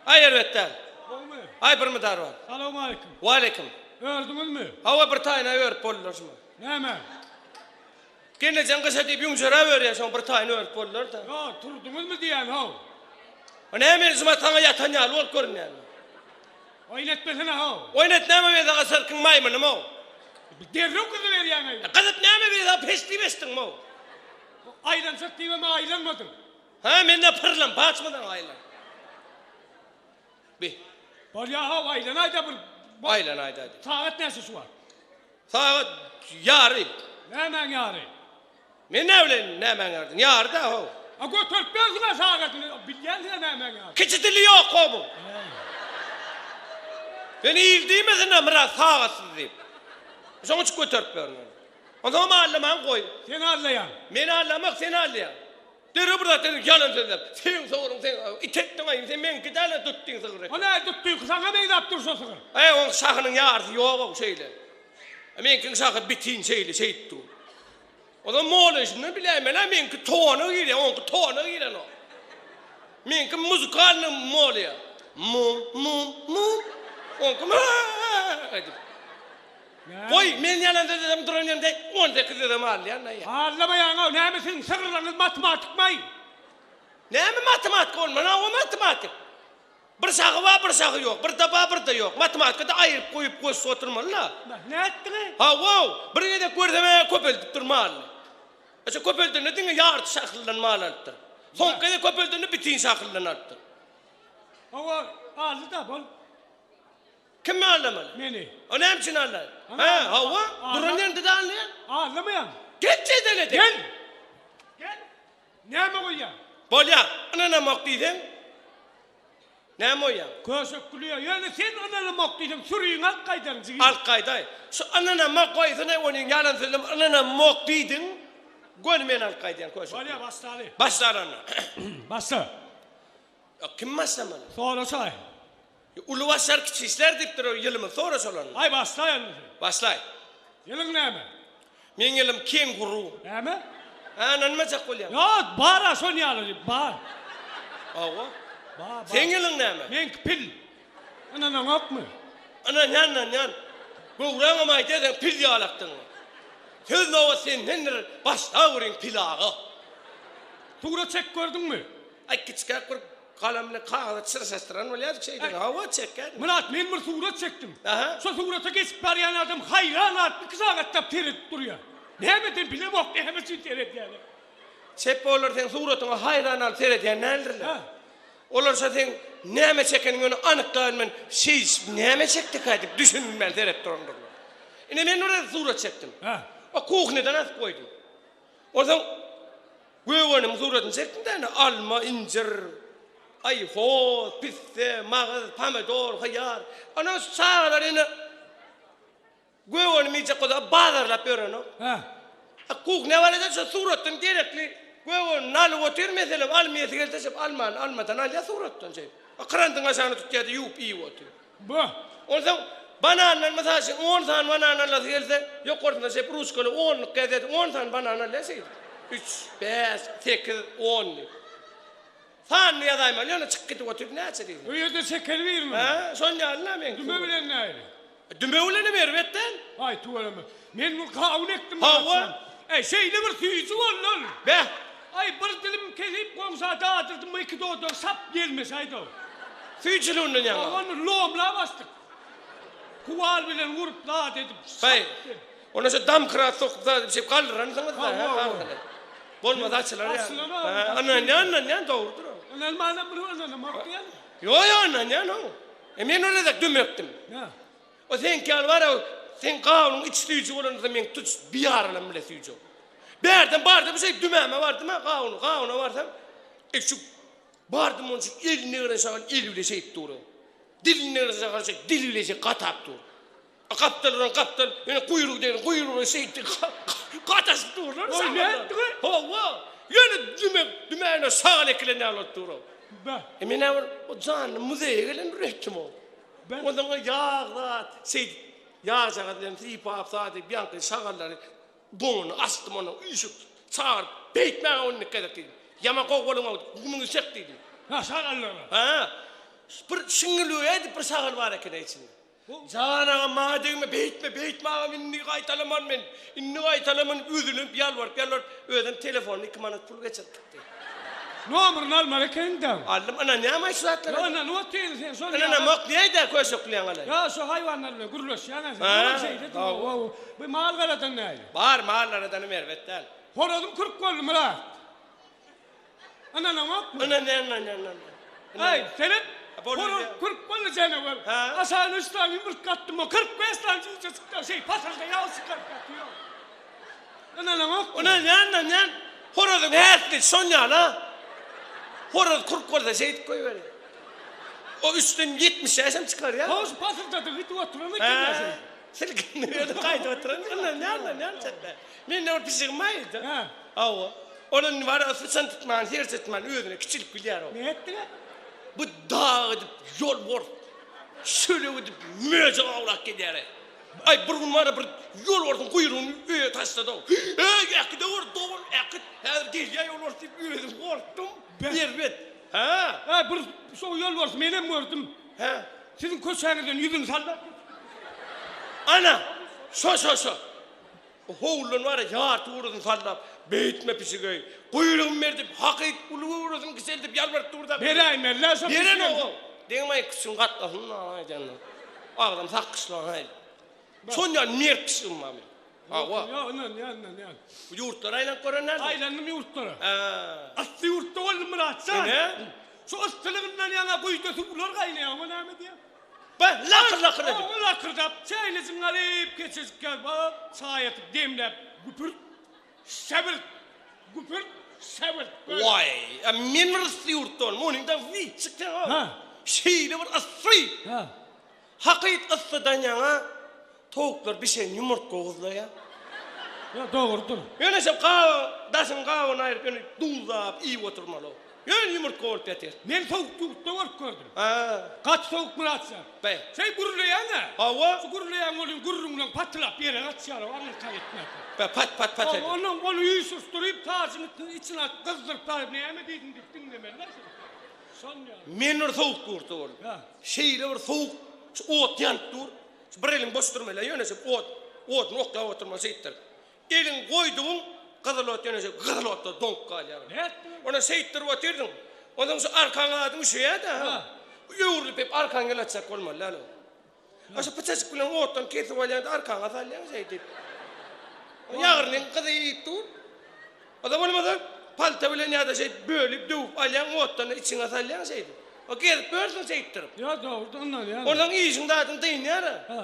Aý erbet däl. Gowumy? Aý bir mydar bar. Salowmaleýkim. Waleýkim. Ördüňizmi? Hawa bir taýyna örüp boldular şuny. Näme? Gelnejeň gyşa diýip ýüňjeräp örýär şoň bir taýyny örüp boldular-da. Ýo, turduňyzmy diýýän how. O näme meni şumat saňa ýatan ýaly bolup görünýärmi? Oýun etmesene how. Oýun et näme men saňa sirkiň maýmynymy-ow? Derrew gyzyberýäň-eý. Gyzyp näme men saňa peç diýip eşitdiňmi-ow? Aýlanjak diýibem aýlanmadyň. Hä, mende pyrlan paçmy saňa aýlan. Bi. Bolýa-how, aýlanaý-da bir. Aýlanaý-da diý. Sagat näçe şu wagt? Sagat ýary. Nämäň ýary? Men näme bileýin nämäň ýarydyny? Ýary-da, how. A göterip bersiň-ä sagadyny, bilýänsiň-ä nämäň ýary. Kiçi dili ýok-how bu. Sen il diýmesin-ä Myrat sagatsyz diýip. Şoň üçin göterip ýörün. Onsoňam aldamaň goý. Sen aldaýaň. Men aldamok, sen aldaýaň. Derrew bir zat dediň ýalan sözläp. Seň sygryň sen it etdiň-aý, sen meňki däl-ä tutdyň sygyry. O näme tutdyňky saňa meňzäp dur şo sygyr. Äý oň şahynyň ýarysy ýog-ow şeýle. Meňkiň şahy bitin şeýle şeýdip dur. Onam molaýşyndan biläýmeli-ä meňki tona girýär, oňky tona girenok. Meňki muzykalnyý molaýar. Mum, mum, mum. Oňky mä edip. Goý, men ýalan sözlesem duran ýerimde 18 sözem alýan-aý. Aldamaýaň-ow, näme siziň sygyrlaryňyz matematikmaý? Näme matematika ol, mana o matematik. Bir şahy bar, bir şahy ýok, bir-de bar, bir-de ýok. Matematikada aýryp goýup goşup oturmaly-da. Nätdiňi? Hawa, bir gezek görsem-ä köpeldipdir malyny. Şo köpeldende diňe ýarty şahlydan mal alypdyr. Soňky gezek köpeldende bütin şahlydan alypdyr. Hawa, aldy-da, bol. Kimi aldamaly? Meni. O näme üçin aldaýar? Hä, hawa, duran ýerinde-de aldaýar. Aldamaýan. Gel jedel edek. Gel. Gel. Näme goýýaň? Bolýar, ynanamok diýseň, näme goýýaň? Köşek gülýär. Ýöne sen ynanamok diýseň, süriňi alyp gaýdaryn, jigim. Alyp gaýdaý. Şu ynanamok goýsana, onuň ýalan sözlem ynanamok diýdiň, göni men alyp gaýdýan köşek. Bolýar, başlaly. Başlar onda. Başla. Kim başlamaly? Soraşaý. Uly başlar kiçi işler diýipdir o ýylymyz sora şolarny. Aý başlaý onda sen. Başlaý. Ýylyň näme? Meň ýylym kenguru. Näme? Hä ynanmajak bolýaň. Ýok bar-a şon ýaly bar. Hawa. Bar bar. Seň ýylyň näme? Meňki pil. Ynanaňokmy? Ynanýan ynanýan. Göwräňem aýdýar seň pil ýalakdygyňy. Söz nobat sendendir başlaweriň pil aga. Surat çekip gördüňmi? Aý kiçikäk bir Galam bilen kagyza çyrşaşdyran bolýardyk şeýdip. Hawa, çekýärdim. Myrat, men bir surat çekdim. Aha. Şo surata geçip barýan adam haýran galyp iki sagatlap seredip durýar. Nämeden bilemok, näme üçin seredýäni. Çep olar seň suratyňa haýran galyp seredýän däldirler. Hä. Olar şo seň näme çekeniňi ýöne anyk bilmän, şeýdişip näme çekdikä diýip düşünmän seredip durandyrlar. Ine men bir gezek surat çekdim. Hä. O kuhnýadan asyp goýdum. Onsoň gök önümiň suratyny çekdim-de, ine, alma, injir, aý, hoz, pisse, magyz, pomidor, hyýar. Ondan şu çagalar ine gök önüm iýjek bolsa bazarlap ýörenok. Hä. Kuhnýa barada şu suratdan gerekli gök önümini alyp otyr, meselem, alma iýesi gelse, şeýdip almany almadan alýar suratdan şeýdip. Kyrandyň aşagyna tutýar-da ýuwup iýip otyr. Bu. Onsoň banandan mysal üçin on sany banan alasy gelse, ýokarsynda şeýdip ruçkaly onluk gazeti on sany banan alýar şeýdip. Üç, bäş, sekiz, on diýip. Sanyny ýazaýmaly ýöne çykyp gidip otyr näçe diýseň. Bu ýerde çekeli birini. Hä, şon ýaly-la meňki. Düme bilen nähili? Düme bilenem erbet däl. Aý tüweleme. Men bir gawun ekdim. Hawa. Äý şeýle bir süýji boldy ol. Beh. Aý bir dilim kesip goňşa dadyrdym iki dodagy sap ýelmeşäýdi-ow. Süýjüliginden ýaňa. Ony lomlap açdyk. Kuwal bilen urup zat edip. Baý. Onda şu damkrat sokup zat edip şeýdip galdyransyňyz-da, hä, agzyny. Bolmasa açylar ýaly. Açylanok. Hä, ynanýan, ynanýan, dogrudyr o. Ynanmanam bir ynanamok diýen. Ýok, ýok, ynanýan-ow. E men ol gezek dümekdim. Hä. O seňki ýaly bar-a, seň gawunyň içi süýji bolansoň meň tuç biýaralam bile süýji. Bärden bardym şeý dümäme bardym-a gawun, gawuna barsam, e şu bardym onuň şu eline giren şagal eli bile şeýdip dur. Diline giren şagal şeý dili bile şeý gatap dur. A gapdal duran gapdal, ýöne guýrugy degen guýrugy şeýdip gataşyp durlar. Oý nätdiňi? Hawa, ýöne düme, dümäne şagal ekilen ýaly bolup dur. Beh. E men-ä bir o janly muzeýe gelen bir öýtdüm-ow. Onsoň ýag zat şeýdip ýagjagaz bilen sypap zat edip ýaňky şagallary donuny açdym ondan üýşüp çagyryp beýtmäň on iki gezek diýdim. Ýaman gowy boluň-ow gumuňy çek diýdim. Ha şagallara. Ha. Bir şiňňilöýä edip bir şagal bar eken-ä içinde. Jan agam maňa degme, beýtme, beýtme agam indi gaýtalaman men, indi gaýtalaman üzülip ýalbaryp ýalbaryp özem telefonyna 2 manat pul geçirip gitdi. Nomerini almaly ekeniň-dä. Aldym, ynanýaňmy şu zatlara? Ýok, ynanyp otyryn sen şol. Ynanamok diýäý-dä köşekleýäň alaý. Ýok, şu haýwanlar bilen gürleşýäň-ä sen. Ýok, şeýle diýme. Bu mal-garadan nähili? Bar, mal-garadanam erbet däl. Horazym kürk boldy, Myrat. Ynanaňokmy? Ynanýan, ynanýan, ynanýan. Aý, seret. Horaz kürk boldy janawer. Aşagyna üç sany ýumurtga atdym, o 45 sany jüýje çykdy, şeý pasyrda ýag çykaryp ýatyr. Ynanaňokmy? Ynanýan, ynanýan. Horazyň häsiýeti şon ýaly-a. Horaz kürk bolsa şeýdip goýberýär. O üçden 75 hem çykarýar. Hoş pasyrdadygy gidip oturan eken-dä şeý. Silkindi özi gaýdyp oturan. Ynanýan, ynanýan çetde. Mende bir pişigim bar edi. Hä. Hawa. Ol indi bar, syçan tutman, serçe tutman özüne kiçilik bilýär o. Ne etdi? Bu daga gidip, ýolbars, çöle gidip, möjek awlap gelýär. Aý, bir gün bar, bir ýolbarsyň guýrugyny öýe taşlady. Eý, äkide gör, dogan, äkit. Häzir gelýär ýolbars diýip özüm gorkdum. Erbet. Hä? Hä, bir şo ýolbarsy menem gördüm. Hä? Siziň köçäňizden ýüzüni sallap. Ana, şo, şo, şo. Howludan bar ýarty göwresini sallap, Beýtme pişigeý, guýrugymy ber diýip, hakyt uly göwresini kiçeldip ýalbaryp dur-da. Beräýmeli-dä şo pişigem. Berenok-ow. Degmaý küçüň gatlasyn-da aýdanda. Agzam sakgyçlan-aý. Şon ýaly mert pişigim bar meniň. Hawa. Ýok, ynanýan, ynanýan. Bu ýurtlara aýlanyp gören dälmi? Aýlandym ýurtlara. Hä. Yssy ýurtda boldum Myratjan. Ine. Şu yssylygyndan ýaňa guýuda suwlar gaýnaýar, oňa näme diýýäň? Be, lakyr-lakyr edip. Hawa, lakyrdap, çäýnejiň alyp, keçejik ýaly bak, çaý atyp demläp, güpürt, şäbirt, güpürt, şäbirt. Waý, a men bir yssy ýurtda boldum, onyňda wiý, çyksaň-ow. Hä. Şeýle bir yssy. Hä. Hakyt yssydan ýaňa towuklar bişen ýumurtga guzlaýar. Ýa dogrudyr. Ýöne şo gabyň, daşyň gabygyny aýryp ýöne duzlap iýip oturmaly. Ýöne ýumurtga bolup ýatyr. Men sowuk ýurtda bolup gördüm. Hä. Gaty sowuk Myratjan. Be. Sen gürleýäň-ä. Hawa. Şu gürleýäň welin gürrüňleň patylap ýere gaçýar, aňyrka ýetmänkä. Be, pat pat pat edip. Hawa, onnoň ony üýşüşdirip, tajyň içine atyp gyzdyryp daýy näme diýdiň diýip diňlemeli-dä şony. Men bir sowuk ýurtda boldum. Şeýle bir sowuk, şu ot ýanyp dur. Şu bir eliň boş durmaly, ýöne şu ot, oduny oklap oturmaly şeýtdir. Eliň goýdugyň gyzyl ot ýöne şu gyzyl otda doňup galýar. Ony şeýtdirip otyrdyň. Onsoň şu arkaňa zadyň üşeýär-dä. Öwrülip hep arkaňa ýylatjak bolmaly däl. A şu pyçajyk bilen otdan kesip alýaňda arkaňa salýaň şeýdip. Ýagyrnyň gyzy iýip dur. O-da bolmasa palta bilen ýa-da şeýdip bölüp döwüp alýaň otdan içiňe salýaň şeýdip. O gezip ýörsüň şeýtdirip. Ýa dogry ynanýan. Onsoň işiň zadyň dynýar-a. Ha.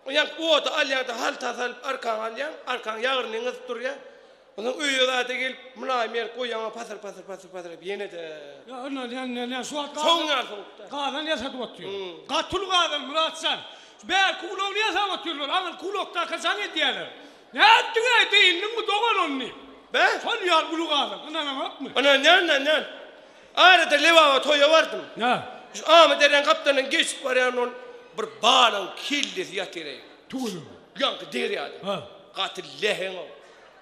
O ýaňky ody alýaňda halta salyp arkaňa alýaň, arkaň ýagyrnyň gyzyp durýar. Onsoň öýe zada gelip, mylaýym ýer goýaňa pasyr pasyr pasyr pasyr edip ýene-de. Ýa ynha ýa ynha şu wagt Soň ýaly sowukda. Gazan ýasadyp otyr. Gaty uly gazan Myrat jan. Şu bärki ulagyny ýasap otyrlar. Aňyrky ulakdaka jaň edýärler. Nätdiň-eý, dyndyňmy dogan ony diýip. Be? Şol ýaly uly gazan. Ynanaňokmy? Ynanýan, ynanýan. Arada Lebaba toýa bardym. Hä. Şu Amyderýaň gapdalyndan geçip barýan ol bir balygyň kellesi ýatyr-eý. Tüweleme. Ýaňky derýada. Hä. Gaty läheň-ow.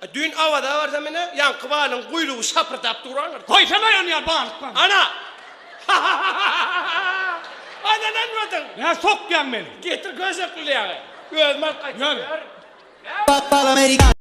A düýn Awaza barsam ine, ýaňky balygyň guýrugy şapyrdap durandyr. Goýsana ony ýa balyk bar. Ana! Ana ynanmadyň. Nä sokýaň meni? Getir köşekli ýagy. Özüm alyp gaýtjak. Ýör.